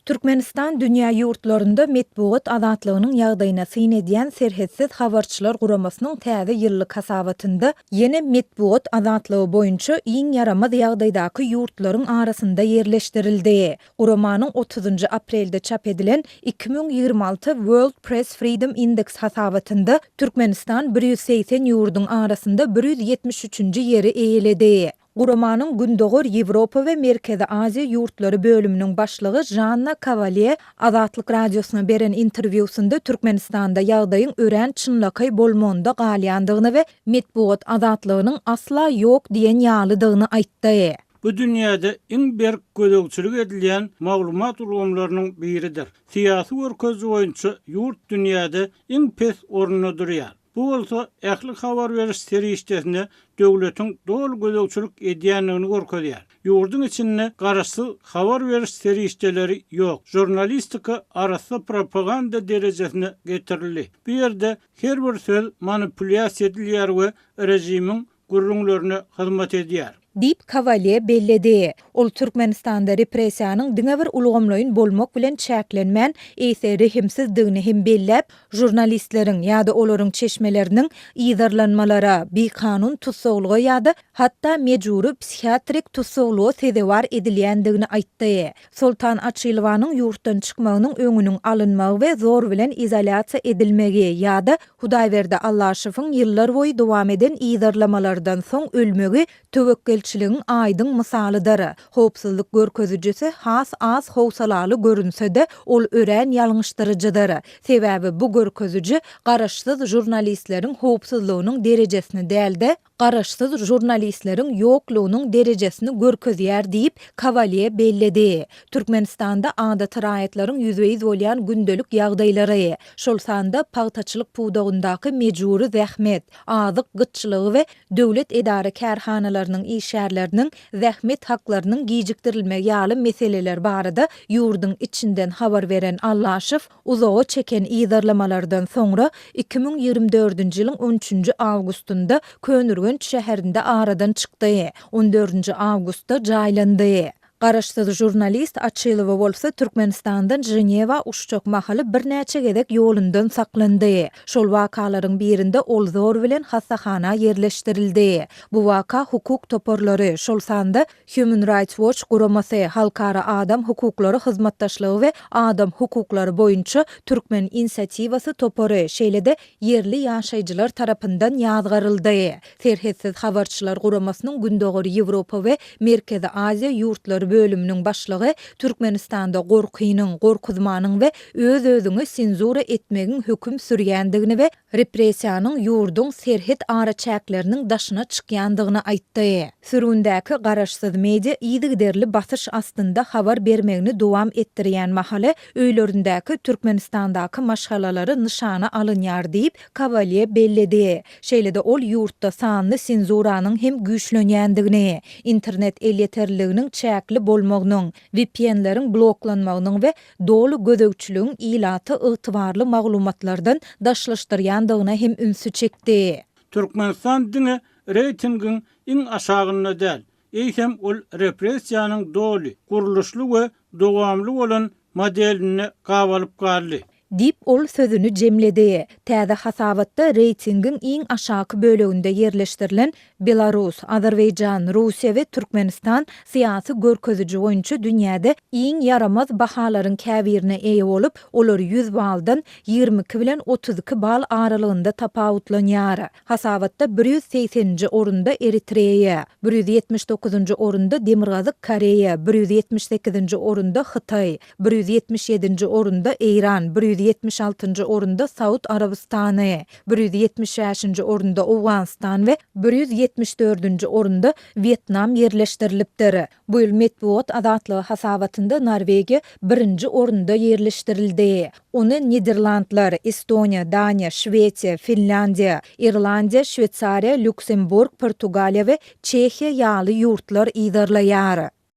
Türkmenistan dünýä ýurtlarynda metbugat azatlygynyň ýagdaýyna syn edýän Serhetsiz habarçylar guramasynyň täze ýyllyk hasabatynda ýene metbugat azatlygy boýunça iň ýaramaz ýagdaýdaky ýurtlaryň arasynda ýerleşdirildi. Guramanyň otuzynjy aprelde çap edilen 2026 World Press Freedom Index hasabatynda Türkmenistan 180 ýurduň arasynda 173-nji ýeri eýeledi. Guramanyň Gündogar Ýewropa we Merkezi Aziýa ýurtlary bölüminiň başlygy Žanna Kawalýe Azatlyk Radiosyna beren interwýusynda Türkmenistanda ýagdaýyň örän çynlakaý bolmagynda galýandygyny we metbugat azatlygynyň asla ýok diýen ýalydygyny aýtdy. Bu dünýäde iň berk gözegçilik edilýän maglumat ulgamlarynyň biridir. Syýasy görkeziji boýunça ýurt dünýäde iň pes orunda durýar. Bu bolsa ähli habar beriş serişdesine döwletiň doly gözegçilik edýändigini görkezýär. Ýurduň içinde garaşsyz habar beriş serişdeleri ýok. Žurnalistika arassa propaganda derejesine getirildi. Bu ýerde her bir söz manipulýasiýa edilýär we režimiň gürrüňlerine hyzmat edýär. Diýip, Kawalýe belledi. Ol Türkmenistanda repressiýanyň diňe bir ulgamlaýyn bolmak bilen çäklenmän, eýse rehimsizdigini hem belläp, žurnalistleriň ýa-da olaryň çeşmeleriniň yzarlanmalara, bikanun tussaglyga ýa-da hatda mejbury psihiatrik tussaglyga sezewar edilýändigini aýtdy. Soltan Açylowanyň ýurtdan çykmagynyň öňüniň alynmagy we zor bilen izolýasiýa edilmegi ýa-da Hudaýberdi Allaşowyň ýyllarboýy dowam eden yzarlamalardan soň ölmegi töwekgelçiligiň aýdyň mysalydyr. Howpsuzlyk görkezijisi has az howsalaly görünse-de, ol örän ýalňyşdyryjydyr. Sebäbi bu görkeziji garaşsyz žurnalistleriň howpsuzlygynyň derejesini däl-de, garaşsyz žurnalistleriň ýoklugynyň derejesini görkezýär diýip, Kawalýe belledi. Türkmenistanda adaty raýatlaryň ýüzbe-ýüz bolýan gündelik ýagdaýlary, şol sanda pagtaçylyk pudagyndaky mejbury zähmet, azyk gytçylygy we döwlet edara-kärhanalarynyň işgärleriniň zähmet haklarynyň gijikdirilmegi ýaly meseleler barada ýurduň içinden habar beren Allaşow Uzaga çeken yzarlamalardan soňra, 2024-nji ýylyň on üçünji awgustynda Köneürgenç şäherinde aradan çykdy, on dördünji awgustda jaýlandy. Garaşsyz žurnalist Açylowa bolsa Türkmenistandan Ženewa uçjak mahaly birnäçe gezek ýolundan saklandy. Şol wakalaryň birinde ol zor bilen hassahana ýerleşdirildi. Bu waka hukuk toparlary, şol sanda Human Rights Watch guramasy, Halkara adam hukuklary hyzmatdaşlygy we adam hukuklary boýunça Türkmen inisiatiwasy topary, şeýle-de ýerli ýaşaýjylar tarapyndan ýazgaryldy. Serhetsiz habarçylar guramasynyň Gündogar Ýewropa we Merkezi Aziýa ýurtlary bölüminiň başlygy Türkmenistanda gorkynyň, gorkuzmanyň we öz-özüňi senzura etmegiň höküm sürýändigini we repressiýanyň ýurduň serhet araçäkleriniň daşyna çykýandygyny aýtdy. Sürgündäki garaşsyz media yzygiderli basyş astynda habar bermegini dowam etdirýän mahaly, öýlerindäki Türkmenistandaky maşgalalary nyşana alynýar diýip, Kawalýe belledi. Şeýle-de ol ýurtda sanly senzuranyň hem güýçlenýändigini, internet elýeterliliginiň çäkli bolmagynyň, VPN-leriň bloklanmagynyň we doly gözegçiligiň ilaty ygtybarly maglumatlardan daşlaşdyrýandygyna hem ünsi çekdi. Türkmenistan diňe reýtingiň iň aşagynda däl, eýsem ol repressiýanyň doly, gurluşly we dowamly bolan modelinde gabalyp galdy. Diýip, ol sözüni jemledi. Täze hasabatda reýtingiň iň aşaky böleginde ýerleşdirilen Belarus, Azerbaýjan, Russiýa we Türkmenistan syýasy görkeziji boýunça dünýäde iň ýaramaz bahalaryň käbirine eýe bolup, olar 100 baldan 22 bilen 32 bal aralygynda tapawutlanýar. Hasabatda 180-nji orunda Eritreýa, 179-njy orunda Demirgazyk Koreýa, 178-nji orunda Hytaý, 177-nji orunda Eýran, 176-njy orunda Saud Arabystany, 175-nji orunda Owganystan we 174-nji orunda Wýetnam ýerleşdirilipdir. Bu ýyl metbugat azatlygy hasabatynda Norwegiýa birinji orunda ýerleşdirildi. Ony Niderlandlar, Estoniýa, Daniýa, Şwesiýa, Finlýandiýa, Irlandiýa, Şweýsariýa, Lýuksemburg, Portugaliýa we Çehiýa ýaly ýurtlar yzarlaýar.